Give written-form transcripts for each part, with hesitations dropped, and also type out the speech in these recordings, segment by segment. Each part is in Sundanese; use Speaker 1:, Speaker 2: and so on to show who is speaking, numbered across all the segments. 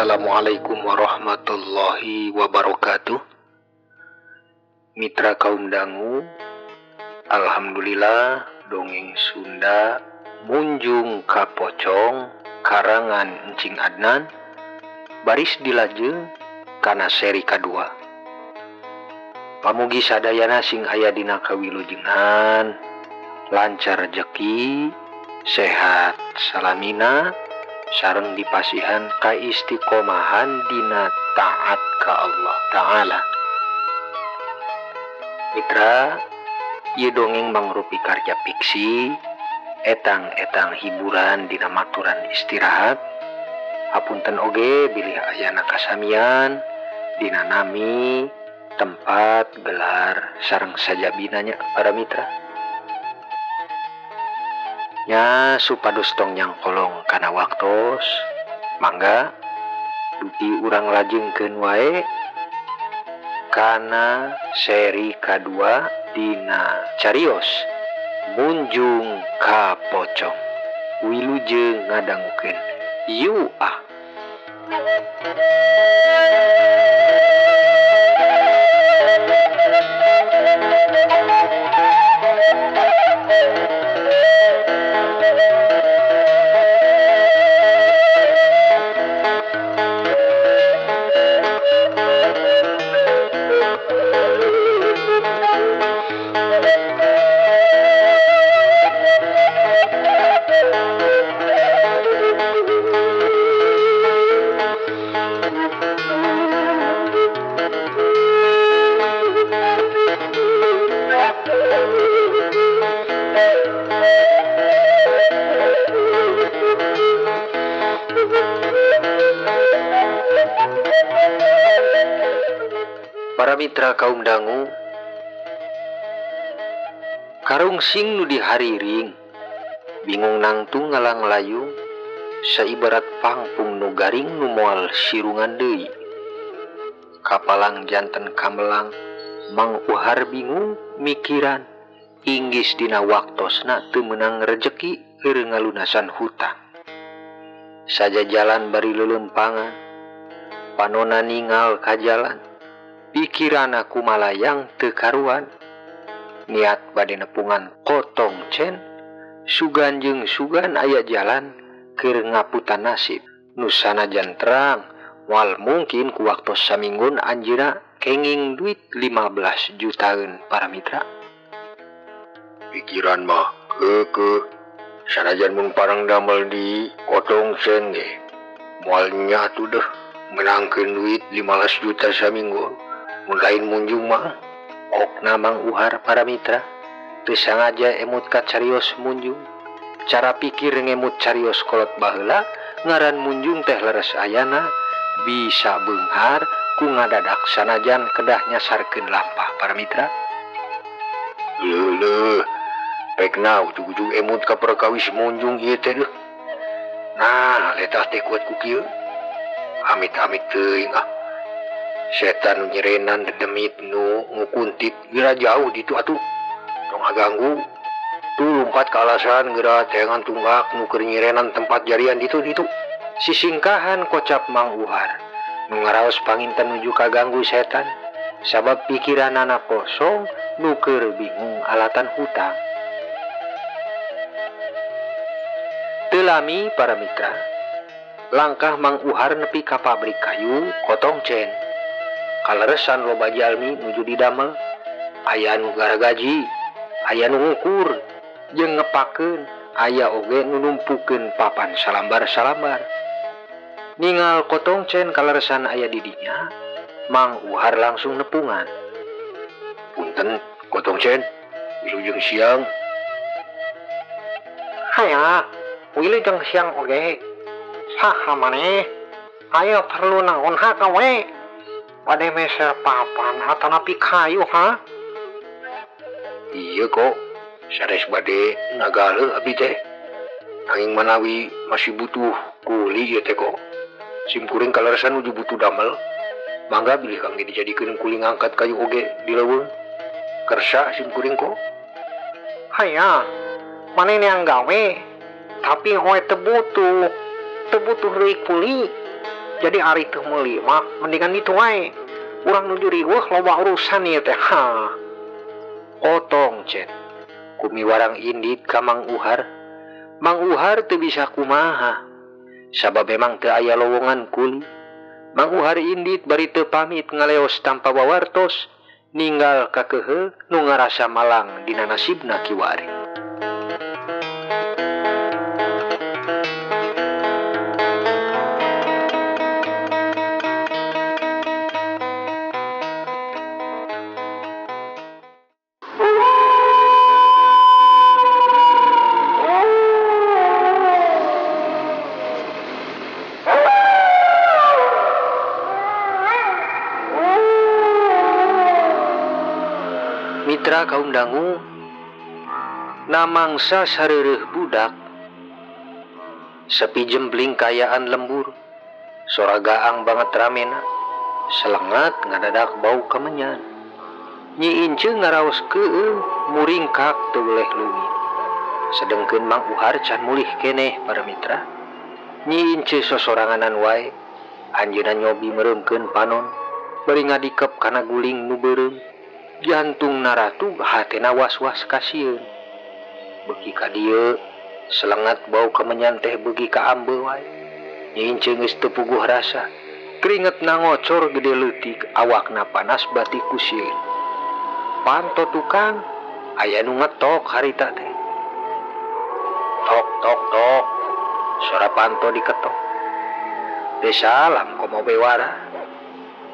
Speaker 1: Assalamualaikum warahmatullahi wabarakatuh. Mitra kaum dangu, alhamdulillah dongeng Sunda Munjung ka Pocong karangan Encing Adnan baris dilajeng kana seri kadua. Pamugi sadayana sing aya dina kawilujengan, lancar rejeki, sehat salamina, sareng dipasihan kaistiqomahan dina taat ka Allah Ta'ala. Mitra, ieu dongeng mangrupi karya fiksi, etang-etang hiburan dina maturan istirahat. Hapunten oge bilih ayana kasamian dina nami, tempat, gelar, sareng sajabinanya para mitra. Nya supados tong nyangkolong kana waktos, mangga dupi urang lajengkeun wae kana seri kadua dina carios Munjung ka Pocong. Wilujeng ngadangukeun. Yu ah. Para mitra kaum dangu, karungsing nu dihariring, bingung nangtung ngalang-layung, saibarat pangpung nu garing nu moal sirungan deui. Kapalang janten kamelang, Mang Uhar bingung mikiran, inggis dina waktosna teu meunang rejeki keur ngalunasan hutang. Saja jalan bari leuleumpangan, panona ningal ka jalan, pikiran aku malayang teu karuan. Niat bade nepungan kotong cen, sugan jeung sugan aya jalan keur ngaputan nasib. Nu sanajan terang, moal mungkin ku waktos saminggun anjeunna kenging duit 15 jutaan para mitra. Pikiran mah keukeuh, sanajan mun parang damel di kotong cen ge moal nyatu deh menangkeun duit 15 juta saminggu. Mun lain munjung mah okna Mang Uhar para mitra teu sangaja emut ka carios munjung. Cara pikir ngemut carios kolot baheula ngaran munjung teh leres ayana bisa beunghar ku ngadadak sanajan kedah nyasarkeun lampah para mitra. Leuh, pekna ujug-ujug emut ka perkawis munjung ieu teh deuh. Nah, letah teh kuat ku kieu. Amit-amit teuing ah. Setan nu nyerenan dedemit nu ngukuntit geura jauh ditu atuh. Tong ngaganggu. Tuh lumpat ka alasan geura teangan tunggak nu keur nyirenan tempat jarian ditu ditu. Sisingkahan kocap Mang Uhar. Nu ngaraos panginten nuju kaganggu setan sabab pikiranana kosong nu keur bingung alatan hutang. Teu lami para mitra, langkah Mang Uhar nepi ka pabrik kayu kotong cen. Kaleresan loba jalmi nuju didamel, aya nu garagaji, aya nu ngukur jeung ngepakeun, aya oge nu numpukeun papan salambar-salambar. Ningal kotong cen kaleresan aya di dinya, Mang Uhar langsung nepungan. Punten kotong cen, wilujeng siang.
Speaker 2: Haya, wilujeng siang oge. Saha maneh? Aya perlu naon ha kawe? Bade meser papan atanapi kayu ha?
Speaker 1: Iya kok, sanes bade ngagaleuh abdi teh. Nanging manawi masih butuh kuli ieu teh kok. Sim kuring kaleresan nuju butuh damel. Mangga bilih kangge dijadikeun kuli ngangkat kayu oge di leuweung. Kersa sim kuring kok.
Speaker 2: Haya, maneh yang gawe, tapi hoe teu butuh deui kuli. Jadi ari teu meuli mah mendingan itu wae. Urang nuju riweuh loba urusan ieu teh. Ha.
Speaker 1: Otong cen. Kumiwarang indit ka Mang Uhar. Mang Uhar teu bisa kumaha. Sabab memang teu aya lowongan kuli. Mang Uhar indit bari teu pamit ngaleos tanpa wawartos ninggal kakeuheuh nu ngarasa malang dina nasibna kiwari. Mitra kaum dangu namangsa sareureuh budak sepi jembling kayaan lembur sora gaang banget ramena selengat ngadadak bau kemenyan. Nyi Ince ngaraos keung muringkak teu weleh leungit. Sedengkeun Mang Uhar can mulih keneh para mitra. Nyi Ince sosoranganan wae anjeunna nyobi meureumkeun panon bari ngadikep kana guling nu beureum. Jantung naratu hatena was-was kasieun. Beuki ka dieu selengat bau kemenyan teh beuki ka ambe wae. Nyi Ince geus teu puguh rasa. Keringetna ngocor gede leutik, awakna panas bati ku sieun. Panto tukang aya nu ngetok harita teh. Tok tok tok, sora panto diketok. Teu salam komo bewara.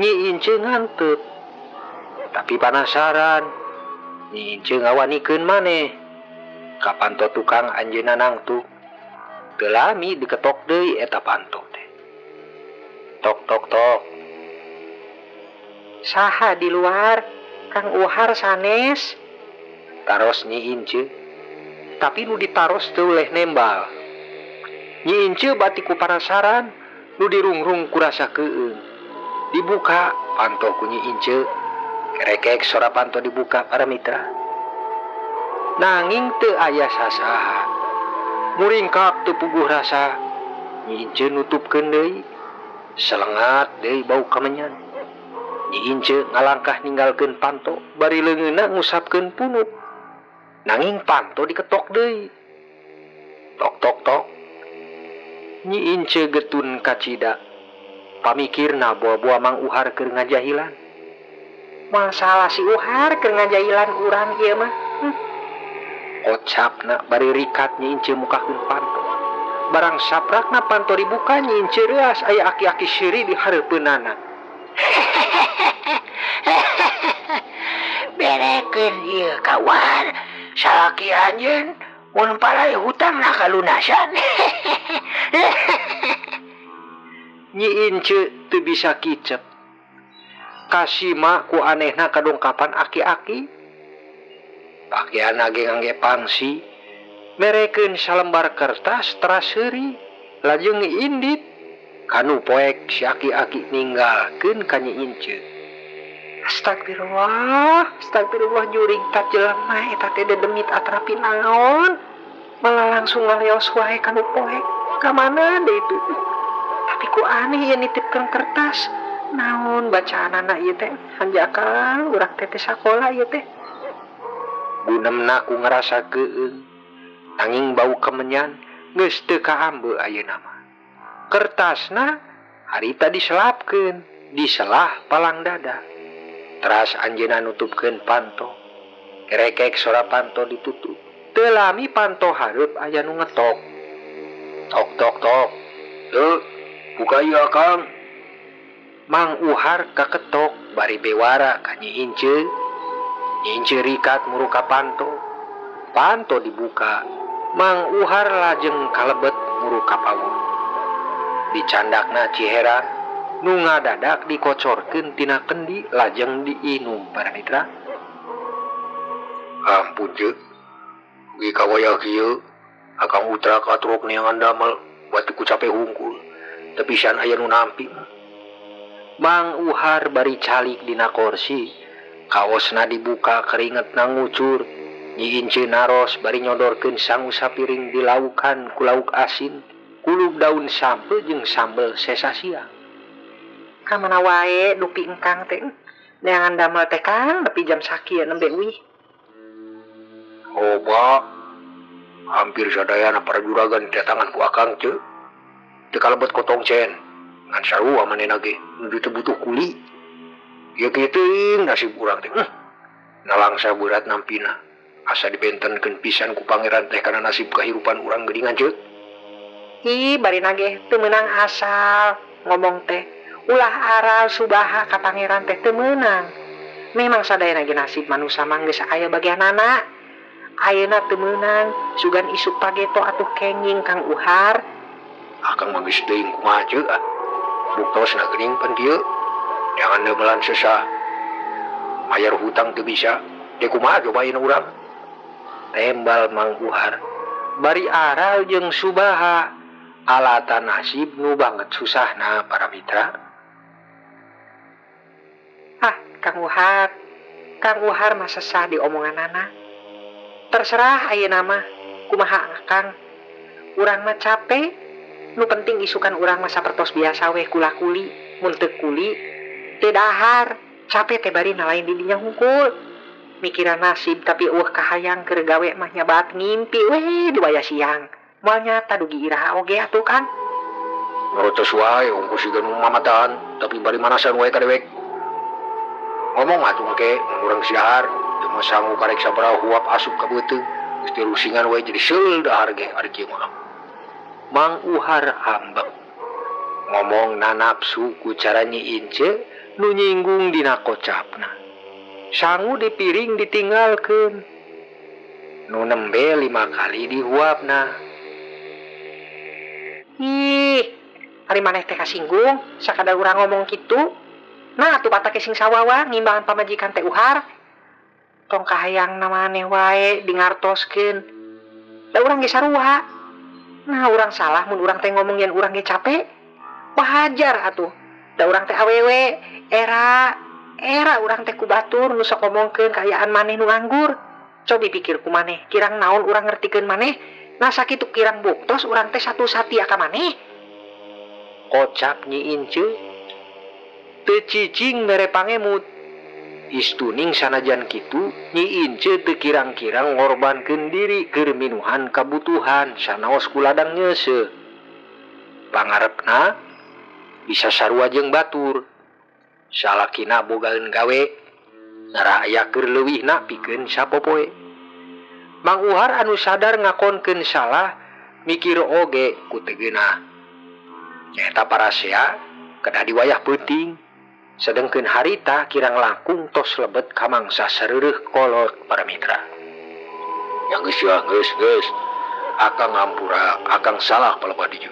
Speaker 1: Nyi Ince ngantep. Tapi panasaran, Nyi Ince ngawanikeun maneh. Ka panto tukang anjeunna nangtung. Teu lami diketok deui eta panto teh. Tok tok tok.
Speaker 2: Saha di luar? Kang Uhar sanes?
Speaker 1: Taros Nyi Ince. Tapi nu ditaros teu leh nembal. Nyi Ince bati ku panasaran, nu dirungrung ku rasa keung. Dibuka panto ku Nyi Ince. Kerekek sora panto dibuka para mitra. Nanging teu aya sasaha. Muringkak teu puguh rasa. Nyi Ince nutupkeun deui. Selengat deui bau kemenyan. Nyi Ince ngalangkah ninggalkeun panto bari leungeunna ngusapkeun punuk. Nanging panto diketok deui. Tok tok tok. Nyi Ince getun kacida. Pamikirna boa-boa Mang Uhar keur ngajahilan.
Speaker 2: Masalah si Uhar keur ngajailan urang ieu mah.
Speaker 1: Kocapna bari rikat Nyi Ince mukakeun panto. Barang saprakna panto dibuka Nyi Ince reuas aya aki-aki seuri di hareupeunana.
Speaker 3: Berekeun ieu kawan, salaki anjeun mun palai hutangna kalunasan.
Speaker 1: Nyi Ince teu bisa kicep. Kasima ku anehna kadongkapan aki-aki. Pakean ge ngangge pangsi, merekeun salembar kertas teras seuri, lajeng indit. Kanu poek si aki-aki ninggalkeun ka Nyi Ince.
Speaker 2: Astagfirullah, astagfirullah jurig tat jelema eta teh dedemit atrapi naon. Malah langsung ngaleos wae kanu poek. Ka mana deui itu? Tapi ku aneh ieu nitipkeun kertas. Naon bacaanana ieu teh hanjakal urang teh teh sakola ieu teh.
Speaker 1: Gunemna ku ngarasa keung. Nanging bau kemenyan geus teu kaambe ayeuna mah. Kertasna harita diselapkeun, diselah palang dada. Teras anjeunna nutupkeun panto. Kerekek sora panto ditutup. Teu lami panto hareup aya nu ngetok. Tok tok tok. Teu, buka ieu Akang. Mang Uhar kaketok bari bewara ka Nyi Ince. Nyi Ince rikat muruka panto. Panto dibuka. Mang Uhar lajeng kalebet muruka pawon. Dicandakna ciherang nu ngadadak dikocorkeun tina kendi lajeng diinum para mitra. Ampun je. Ugi kawaya kieu Akang Utra katrok neangan damel batu ku cape hungkul. Tapi san aya nu nampi. Mang Uhar bari calik dina korsi, kaosna dibuka keringetna ngucur. Nyi Ince naros bari nyodorkeun sangu sapiring dilaukan ku lauk asin, kulub daun sampe jeung sambel sesa siang.
Speaker 2: Ka mana wae dupi engkang teh. Neangan damel teh Kang nepi jam sakieu nembe uih.
Speaker 1: Loba hampir sadayana para juragan datangan ku akang ceu. Teu kalebet kotong cen. Ngan sarua manehna ge nuju teu butuh kuli. Ieu kieu teuing nasib urang teh. Nalangsa berat nampina. Asa dibentenkeun pisan ku pangeran teh kana nasib kahirupan urang geuningan ceu.
Speaker 2: Ih, bari nage teu meunang asal ngomong teh. Ulah aral subaha ka pangeran teh teu meunang. Memang sadayana ge nasib manusa mah geus aya bagianana. Ayeuna teu meunang, sugan isuk pageto atuh kenging Kang Uhar.
Speaker 1: Akang mah geus teuing kumaha ceu ah. Buktosna geuning pan kieu. Jangan nebelan sesah. Mayar hutang teu bisa. Teh kumaha coba ayeuna urang?
Speaker 2: Tembal Mang Uhar. Bari aral jeung subaha. Alatan nasib nu banget susahna para mitra. Ah, Kang Uhar. Kang Uhar mah sesah di omonganana. Terserah ayeuna mah kumaha Kang. Urang mah capek. Nu penting isukan urang mah sapertos biasa weh kula-kuli, mun teu kuli teu dahar. Capek teh bari nalain di dinya hungkul. Mikiran nasib tapi eueuh kahayang keur gawe mah nyabat ngimpi weh di waya siang. Moal nyata dugi iraha oge atuh Kang.
Speaker 1: Ngerotos wae ongkos siga nu mamatan tapi bari manasan wae ka dewek. Ngomong atuh engke mun urang dahar teu mah sangu karek sabaraha huap asup ka beuteung. Geus dirusingan wae jadi seul dahar ge ari kieu mah.
Speaker 2: Mang Uhar ambek. Ngomong na nafsu ku cara Nyi Ince nu nyinggung dina kocapna. Sangu di piring ditinggalkeun. Nu nembe 5 kali dihuapna. Ih, ari maneh teh kasinggung sakadar urang ngomong kitu. Nah, atuh batak sing sawawa ngimbangan pamajikan teh Uhar. Tong kahayangna maneh wae dingartoskeun. Da urang ge sarua. Nah, urang salah mun urang teh ngomong yen urang ge capek. Wajar atuh. Da urang teh awewe, era urang teh ku batur nu sok ngomongkeun kaayaan maneh nu nganggur. Cobi pikir ku maneh, kirang naon urang ngertikeun maneh. Nah sakitu kirang buktos urang teh satu satia ka maneh. Kocap Nyi Ince. Teu cicing mere pangemut. Istuning sanajan kitu Nyi Ince teu kirang-kirang ngorbankeun diri keur minuhan kabutuhan sanaos ku ladang nyeuseuh. Pangarepna bisa sarua jeung batur. Salakina bogaeun gawe, ngarah aya keur leuwihna pikeun sapopoe. Mang Uhar anu sadar ngakonkeun salah mikir oge ku teu geunah. Nyaeta parasea kedah diwayah peuting. Sedengkeun harita kirang langkung tos lebet ka mangsa sareureuh kolot para mitra.
Speaker 1: Ya geus ya geus geus. Akang ngampura, akang salah palebah dieu.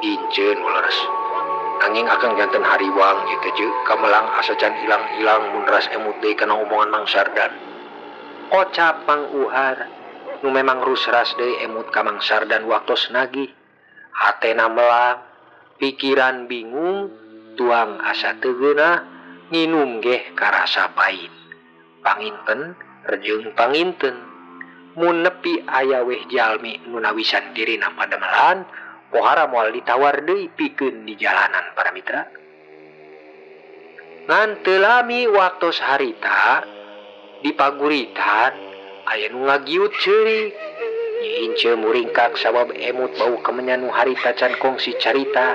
Speaker 1: Inceun leres. Nanging akang janten hariwang ieu teh ceuk kamelang asa can ilang-ilang mun ras emut deui kana omongan Mang Sardan.
Speaker 2: Kocap Mang Uhar nu memang rusras deui emut ka Mang Sardan waktos nagih. Hatena melang, pikiran bingung, tuang asa teu geunah, nginum geh karasa pait. Panginten rejeung panginten. Mun nepi aya weh jalmi nu nawisan dirina pademelan, pohara moal ditawar deui pikeun di jalanan para mitra. Ngan teu lami waktos harita di paguritan aya nu ngagiut ceurik. Nyi Ince muringkak sabab emut bau kemenyan nu harita can kongsi carita.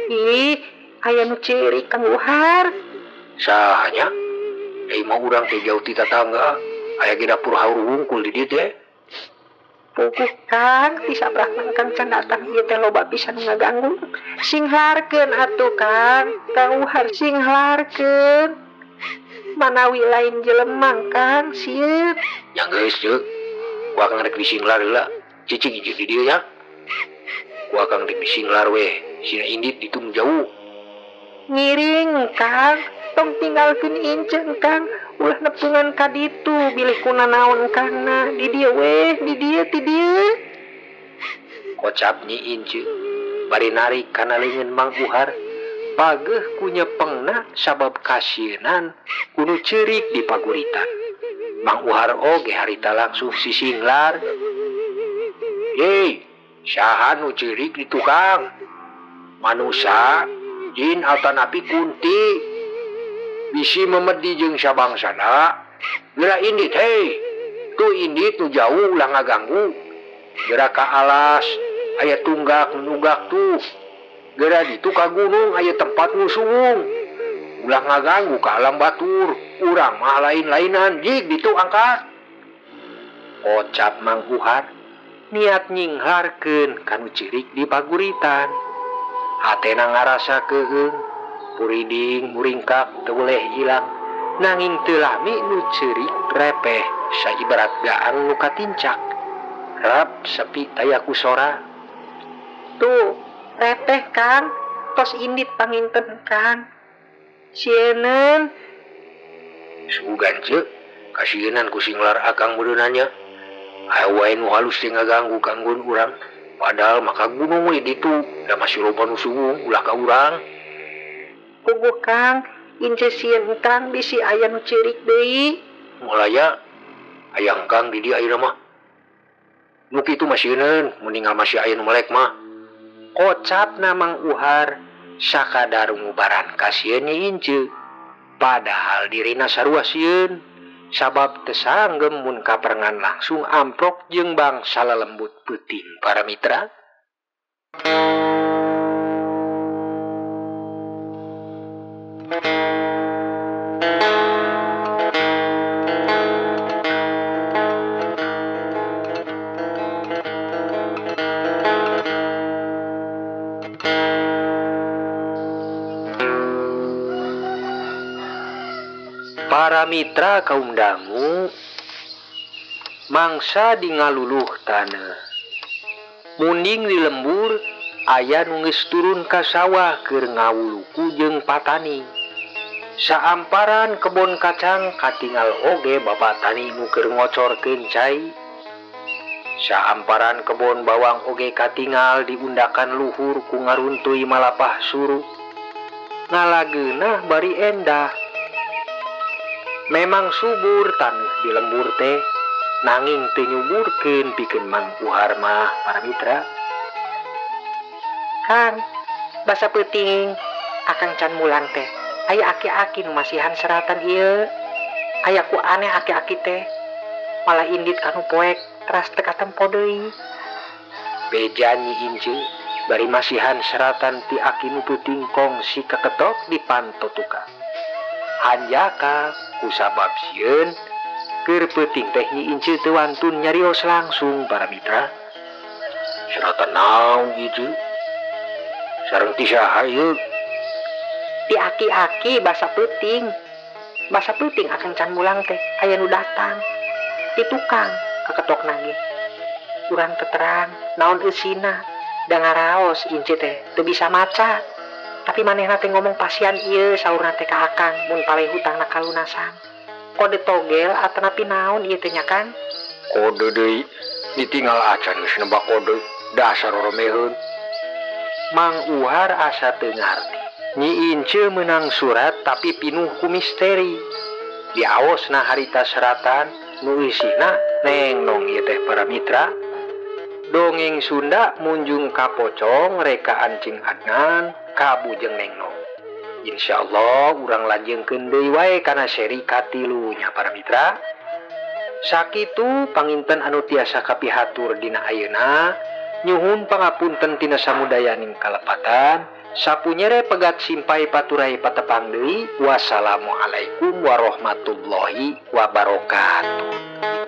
Speaker 2: Ih, aya nu ceurik Kang Uhar.
Speaker 1: Sahanya? Euy mah urang teh jauh ti tatangga. Aya ge dapur haur wungkul di dieu teh.
Speaker 2: Puguh Kang, ti sabrahna Kang can datang ieu teh loba pisan ngaganggu. Singlarkeun atuh Kang, Kang Uhar singlarkeun. Manawi lain jelema Kang, sieun.
Speaker 1: Ya geus ceuk. Ku akang rek disinglar heula. Cicing hiji di dieu nya. Ku akang rek disinglar weh, sina indit ditu jauh.
Speaker 2: Ngiring Kang, tong tinggalkeun Ince Kang, ulah nepungan ka ditu bilih kuna naon Kang na di dieu weh, di dieu ti dieu. Kocap Nyi Ince bari narik kana leungeun Mang Uhar. Pageuh ku nyepengna sabab kasieunan ku nu ceurik di paguritan. Mang Uhar oge harita langsung sisinglar.
Speaker 1: Hei, saha nu ceurik di tukang? Manusa
Speaker 3: Jin atanapi kunti. Bisi memedi jeung sabangsana. Geura indit hei. Tuh indit nu jauh ulah ngaganggu. Geura ka alas aya tunggak nunggak tuh. Geura ditu ka gunung aya tempat nu suwung. Ulah ngaganggu ka alam batur. Urang mah lain-lainan jig ditu angkat.
Speaker 2: Kocap Mang Uhar niat nyingharkeun kanu cirik di paguritan. Hatena ngarasa keung, puriding muringkak teu boleh hilang. Nanging teu lami nu ceurik repeh saibarat gaang nu katincak. Rap sepi taya ku sora. Tuh, repeh Kang, tos indit panginten Kang. Sieun.
Speaker 3: Sugan ceu, kasienan ku singlar akang meureunanya. Aya wae nu halus teh ngaganggu kanggon urang. Padahal maka gunung we ditu, da masih loba nu suwung ulah ka urang.
Speaker 2: Puguh Kang, ince sieun Kang bisi aya nu ceurik deui.
Speaker 3: Mulaya hayang Kang di dieu ayeuna mah. Nu kitu mah sieuneun, mun ninggal masih aya nu melek mah.
Speaker 2: Kocapna Mang Uhar sakadar ngubaran kasieun Nyi Ince. Padahal dirina sarua sieun. Sabab teu sanggem mun kaperengan langsung amprok jeung bangsa lelembut peuting para mitra. Para mitra kaum dangu mangsa di ngaluluh taneuh. Munding di lembur aya nu geus turun ka sawah keur ngawuluku jeung patani. Saamparan kebon kacang katingal oge bapak tani nu keur ngocorkeun cai. Saamparan kebon bawang oge katingal diundakan luhur ku ngaruntuy malapah suru. Ngalageunah bari endah. Memang subur taneuh di lembur teh, nanging teu nyuburkeun pikeun Mang Uhar mah para mitra. Kang, basa peuting akang can mulang teh. Aya aki-aki nu masihan seratan ieu. Aya ku aneh aki-aki teh. Malah indit kanu poek teras teu katempo deui. Beja Nyi Ince bari masihan seratan ti aki nu peuting kongsi kaketok di panto tukang. Hanjaka kusabab sieun keur peuting teh Nyi Ince teu wantun nyarios langsung para mitra.
Speaker 3: Seratan naon ieu? Sareng ti saha ieu?
Speaker 2: Ti aki-aki basa peuting. Basa peuting akang can mulang teh aya nu datang. Ti tukang kaketok nage. Urang teu terang naon eusina da ngaraos Ince teh teu bisa maca. Tapi manehna teh ngomong pasian ieu saurna teh ka akang mun paleh hutangna kalunasan. Kode togel atanapi naon ieu teh nya Kang?
Speaker 3: Kode deui ditinggal acan geus nebak kode dasar oromeheun.
Speaker 2: Mang Uhar asa teu ngarti. Nyi Ince meunang surat tapi pinuh ku misteri. Diaosna harita seratan nu eusina neng nong ieu teh para mitra. Dongeng Sunda munjung ka pocong rekaan Cing Adnan kabu jeung Neng Nong. Insyaallah urang lanjengkeun deui wae kana seri katilu nya para mitra. Sakitu panginten anu tiasa kapihatur dina ayeuna. Nyuhun pangapunten tina samudayaning kalepatan. Sapunyere pegat simpai paturai patepang deui. Wassalamualaikum warahmatullahi wabarakatuh.